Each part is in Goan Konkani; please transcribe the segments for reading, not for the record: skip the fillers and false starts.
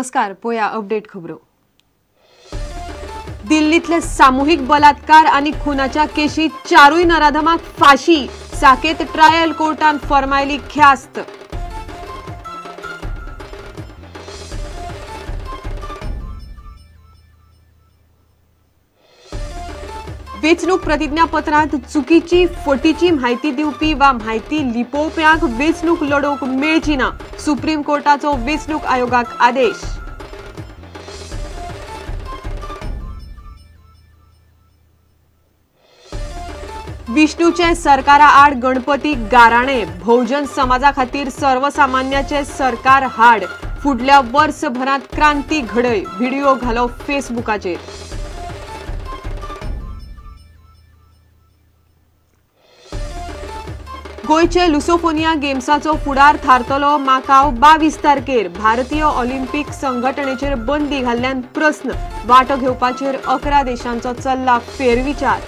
नमस्कार, पोया अपडेट खबरो। दिल्लीतले सामूहिक बलात्कार आणि खुनाच्या केशीत चारूय नराधमाक फाशी, साकेत ट्रायल कोर्टान फरमायली ख्यास्त। वेंचणूक प्रतिज्ञापत्रांत चुकीची फटीची म्हायती दिवपी वा म्हायती लिपोवप्यांक वेंचणूक लडोवंक मेळची ना, सुप्रीम कोर्टाचो वेंचणूक आयोगाक आदेश। विष्णूचे सरकारा आड गणपती गाराणे, भोवजन समाजा खातीर सर्वसामान्याचे सरकार हाड, फुडल्या वर्सभरांत क्रांती घडय, व्हिडिओ घालो फेसबुकाचेर। गोंयचे लुसोफोनिया गेम्साचो फुडार थारतलो माकाव 22 तारखेर, भारतीय ऑलिम्पिक संघटनेचेर बंदी घाल्ल्यान प्रस्न, वांटो घेवपाचेर 11 देशांचो चल्ला फेरविचार।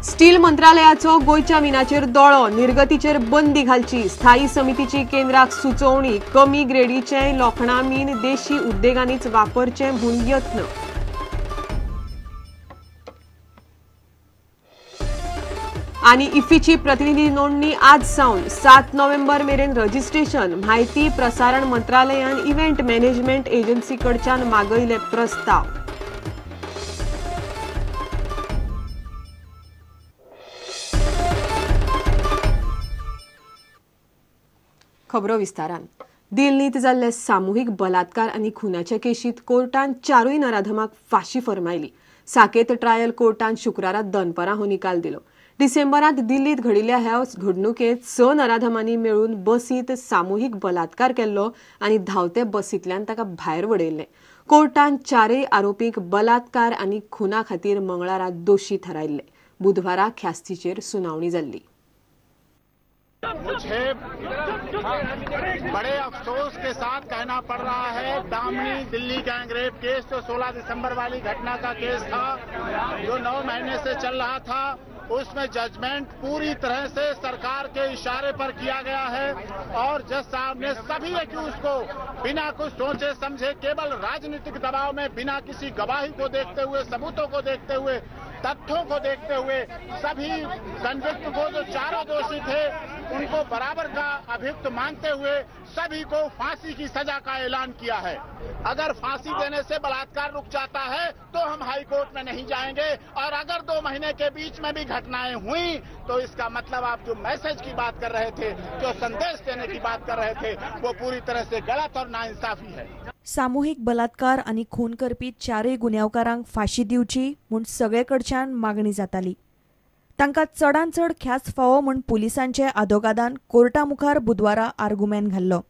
स्टील मंत्रालयाचो गोंयच्या मिनाचेर दोळो, निर्गतीचेर बंदी घालची, स्थायी समितीची केंद्राक सुचोवणी, कमी ग्रेडीचें लोखणा मीन देशी उद्देगांनीच वापरचें म्हूण यत्न। आनी इफ्फीची प्रतिनिधी नोंदणी आज सावन 7 नोव्हेंबर मेरेन रजिस्ट्रेशन, म्हायती प्रसारण मंत्रालयान इव्हेंट मॅनेजमेंट एजन्सी कडच्यान मागयले प्रस्ताव। खबरो विस्तारान। दिल्लींत जाल्ले सामुहीक बलात्कार आनी खुनाचे केशीत कोर्टान चारूय नराधमाक फाशी फरमायली। साकेत ट्रायल कोर्टान शुक्रारा दनपरां हो निकाल दिलो। डिसेंबरांत दिल्लींत घडिल्ल्या ह्या घडणुकेंत 6 नराधमांनी मेळून बसींत सामुहीक बलात्कार केल्लो आनी धांवते बसींतल्यान ताका भायर वडयल्लें। कोर्टान चारूय आरोपींक बलात्कार आनी खुना खातीर मंगळारा दोशी थारायल्ले। बुधवारा ख्यास्तीचेर सुनावणी जाल्ली। मुझे बड़े अफसोस के साथ कहना पड़ रहा है, दामनी दिल्ली गैंग रेप केस जो 16 दिसंबर वाली घटना का केस था, जो 9 महीने से चल रहा था, उसमें जजमेंट पूरी तरह से सरकार के इशारे पर किया गया है और जज साहब ने सभी एक्यूज को बिना कुछ सोचे समझे, केवल राजनीतिक दबाव में, बिना किसी गवाही को देखते हुए, सबूतों को देखते हुए, तथ्यों को देखते हुए सभी कन्विक्ट को, जो चारों दोषी थे, उनको बराबर का अभियुक्त मानते हुए सभी को फांसी की सजा का ऐलान किया है। अगर फांसी देने से बलात्कार रुक जाता है तो हम हाई कोर्ट में नहीं जाएंगे, और अगर 2 महीने के बीच में भी घटनाएं हुई तो इसका मतलब आप जो मैसेज की बात कर रहे थे, जो संदेश देने की बात कर रहे थे, वो पूरी तरह से गलत और नाइंसाफी है। सामुहीक बलात्कार आनी खून करपी चारूय गुन्यांवकारांक फाशी दिवची म्हूण सगळे कडच्यान मागणी जाताली। तांकां चडान चड ख्यास्त फावो म्हूण पुलिसांचे आदोगादान कोर्टा मुखार बुधवारा आर्गुमेंत घाल्लो।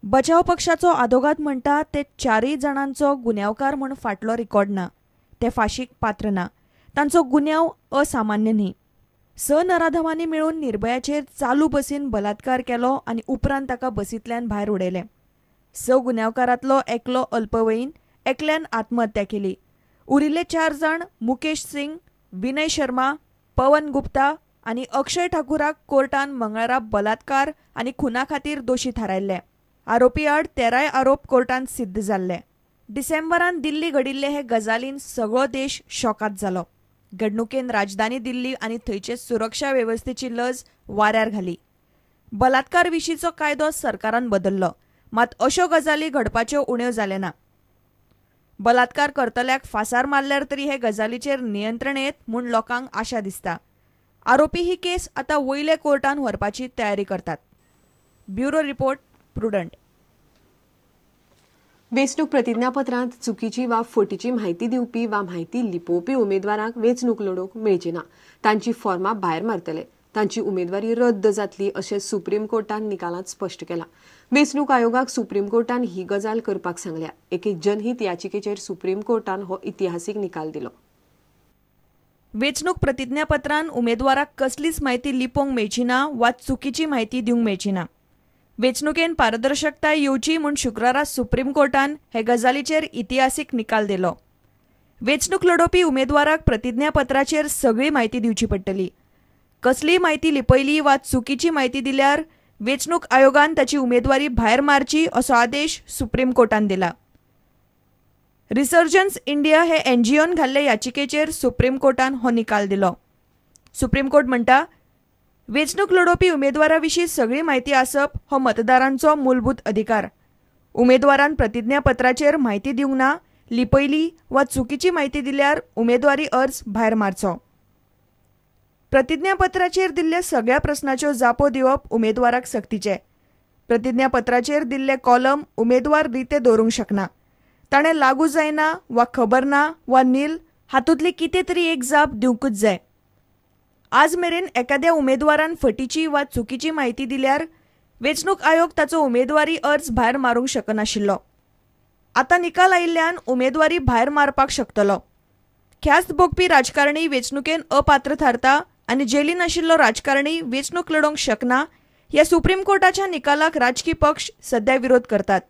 बचाव पक्षाचो आदोगाद म्हणटा ते चारूय जाणांचो गुन्यांवकार म्हूण फाटलो रिकॉर्ड ना, ते फाशीक पात्र ना, तांचो गुन्यांव असामान्य न्ही। 6 नराधमांनी मेळून निर्भयाचेर चालू बसीन बलात्कार केलो आनी उपरांत ताका बसींतल्यान भायर उडयलें। 6 गुन्यांवकारांतलो एकलो अल्पवयीन, एकल्यान आत्महत्या केली। उरिल्ले 4 जाण मुकेश सिंग, विनय शर्मा, पवन गुप्ता आनी अक्षय ठाकूराक कोर्टान मंगळारा बलात्कार आनी खुना खातीर दोशी थारायल्ले। आरोपी आड 13 आरोप कोर्टान सिद्ध जाल्ले। डिसेंबरान दिल्ली घडिल्ले हे गजालीन सगळो देश शॉकात जालो। घडणुकेन राजधानी दिल्ली आनी थंयचे सुरक्षा वेवस्थेची लज वाऱ्यार घाली। बलात्कार विशींचो कायदो सरकारान बदल्लो, मात अश्यो गजाली घडपाच्यो उण्यो जाले ना। बलात्कार करतल्याक फासार मारल्यार तरी हे गजालीचेर नियंत्रण येत म्हूण लोकांक आशा दिसता। आरोपी ही केस आतां वयले कोर्टान व्हरपाची तयारी करतात। Bureau report, Prudent. वेंचणूक प्रतिज्ञापत्रांत चुकीची वा फटीची म्हायती दिवपी वा म्हायती लिपोवपी उमेदवारांक वेंचणूक लडोवंक मेळची ना, तांची फॉर्मां भायर मारतले, तांची उमेदवारी रद्द जातली अशें सुप्रीम कोर्टान निकालांत स्पश्ट केलां। वेंचणूक आयोगाक सुप्रीम कोर्टान ही गजाल करपाक सांगल्या। एके जनहीत याचिकेचेर सुप्रीम कोर्टान हो इतिहासीक निकाल दिलो। वेंचणूक प्रतिज्ञापत्रान उमेदवाराक कसलीच म्हायती लिपोवंक मेळची ना वा चुकीची म्हायती दिवंक मेळची ना। वेंचणुकेन पारदर्शकताय येवची म्हूण शुक्रारा सुप्रीम कोर्टान हे गजालीचेर इतिहासीक निकाल दिलो। वेंचणूक लडोवपी उमेदवाराक प्रतिज्ञापत्राचेर सगळी म्हायती दिवची पडटली। कसलीय म्हायती लिपयली वा चुकीची म्हायती दिल्यार वेंचणूक आयोगान ताची उमेदवारी भायर मारची असो आदेश सुप्रीम कोर्टान दिला. रिसर्जन्स इंडिया हे एनजीओन घाल्ले याचिकेचेर सुप्रीम कोर्टान हो निकाल दिलो. सुप्रीम कोर्ट म्हणटा, वेंचणूक लडोवपी उमेदवारा विशीं सगळी म्हायती आसप हो मतदारांचो मूलभूत अधिकार. उमेदवारान प्रतिज्ञापत्राचेर म्हायती दिवंक ना, लिपयली वा चुकीची म्हायती दिल्यार उमेदवारी अर्ज भायर मारचो. प्रतिज्ञापत्राचेर दिल्ल्या सगळ्या प्रस्नाच्यो जापो दिवप उमेदवाराक सक्तीचें. प्रतिज्ञापत्राचेर दिल्ले कॉलम उमेदवार रिते दवरूंक शकना. ताणें लागू जायना वा खबर ना वा नील हातूंतली कितें तरी एक जाप दिवंकूच जाय. आज मेरेन एखाद्या उमेदवारान फटीची वा चुकीची म्हायती दिल्यार वेंचणूक आयोग ताचो उमेदवारी अर्ज भायर मारूंक शकनाशिल्लो. आतां निकाल आयिल्ल्यान उमेदवारी भायर मारपाक शकतलो. ख्यास्त भोगपी राजकारणी वेंचणुकेन अपात्र थारता आनी जेलीन आशिल्लो राजकारणी वेंचणूक लडोवंक शकना ह्या सुप्रीम कोर्टाच्या निकालाक राजकी पक्ष सध्या विरोध करतात.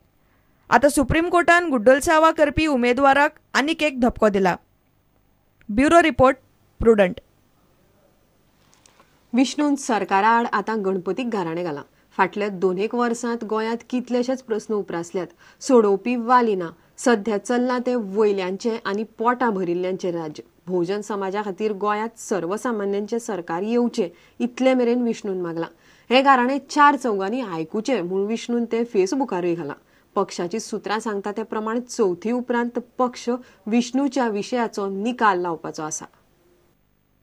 आतां सुप्रीम कोर्टान गुड्डलसावा करपी उमेदवाराक आनीक एक धपको दिला. Bureau report, Prudent. विष्णून सरकारा आड आतां गणपतीक गाराणें घालां. फाटल्या 2 वर्सांत गोंयांत कितलेशेच प्रस्न उप्रासल्यात, सोडोवपी वाली ना. सध्या चल्लां तें वयल्यांचें आनी पोटां भरिल्ल्यांचें राज्य. भोवजन समाजा खातीर गोंयांत सर्वसामान्यांचें सरकार येवचें इतले मेरेन विष्णून मागलां. हें गाराणें 4 चौगांनी आयकुचें म्हूण विष्णून तें फेसबुकारूय घालां. पक्षाची सूत्रां सांगता ते प्रमाण चवथी उपरांत पक्ष विष्णूच्या विशयाचो निकाल लावपाचो आसा.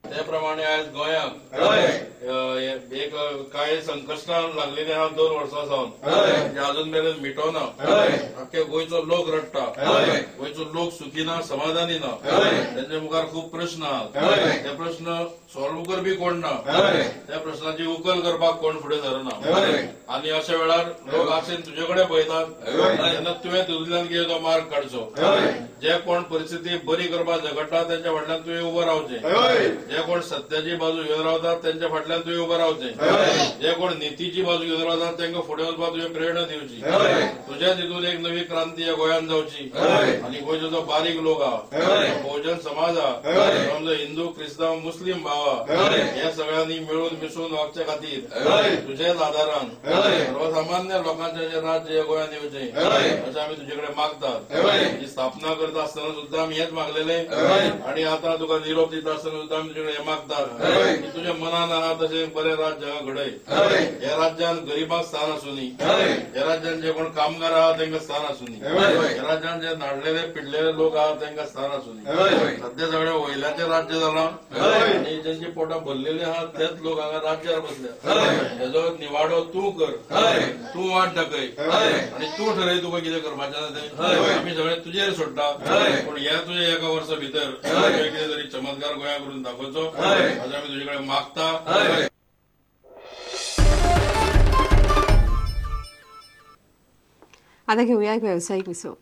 त्या प्रमाणे आज गोंयांक एक कांय संकश्टां लागलेली आहा 2 वर्सां सावन, अजून मेरेन मिटोना. आख्खे गोंयचो लोक रडटा, गोंयचो लोक सुखी ना, समाधानी ना. तेंच्या मुखार खूब प्रश्न आहात, ते प्रश्न सॉल्व करपी कोण ना, त्या प्रश्नाची उकल करपाक कोण फुडें सरना. आनी अशा वेळार लोक आशेन तुजे कडेन पळयतात, तेन्ना तुवें तितूंतल्यान कितें तो मार्ग काडचो. जे कोण परिस्थिती बरी करपाक झगडटा तेंच्या फाटल्यान तुवें उबो रावचें. जे कोण सत्याची बाजू घेवन रावतात तेंच्या फाटल्यान तुवें उबो रावचें. जे कोण नितीची बाजू घेवन रावतात तांकां फुडें वचपाक तुवें प्रेरणा दिवची. तुज्या तितून एक नवी क्रांती ह्या गोंयांत जावची. आनी गोंयचो जो बारीक लोक आहा, बहुजन समाज आहा, आमचो हिंदू क्रिस्तांव मुस्लीम भाव आहा, ह्या सगळ्यांनी मेळून मिसळून वागचे खातीर तुज्याच आदारान सर्वसामान्य लोकांचें जें राज्य ह्या गोंयांत येवचें अशें आमी तुजे कडेन मागतात. ही स्थापना करता आसतना सुद्दां आमी हेंच मागलेलें आनी आतां तुका निरोप दिता आसतना सुद्दां आमी तुजे कडेन हें मागतात की तुज्या मनान आहा तशें बरें राज्य हांगा घडय. ह्या राज्यान गरिबांक स्थान आसूनी, ह्या राज्यान जे कोण कामगार आहा तांकां स्थान आसूनी, ह्या राज्यान जे नाडलेले पिडलेले लोक आहा तांकां स्थान आसूनी. सद्या सगळें वयल्याचें राज्य जालां आनी जेंची पोटां भरलेली आहा तेच लोक हांगा राज्यार बसल्या. हेजो निवाडो तूं कर, तूं वाट दाखय आनी तूं ठरय तुका कितें करपाचें आसा तें. आमी सगळें तुजेर सोडटा, पूण ह्या तुज्या एका वर्सा भितर कितें तरी चमत्कार गोंया करून दाखोवचो अशें आमी तुजे कडेन मागता. आता घेऊया एक व्यावसायिक विसव.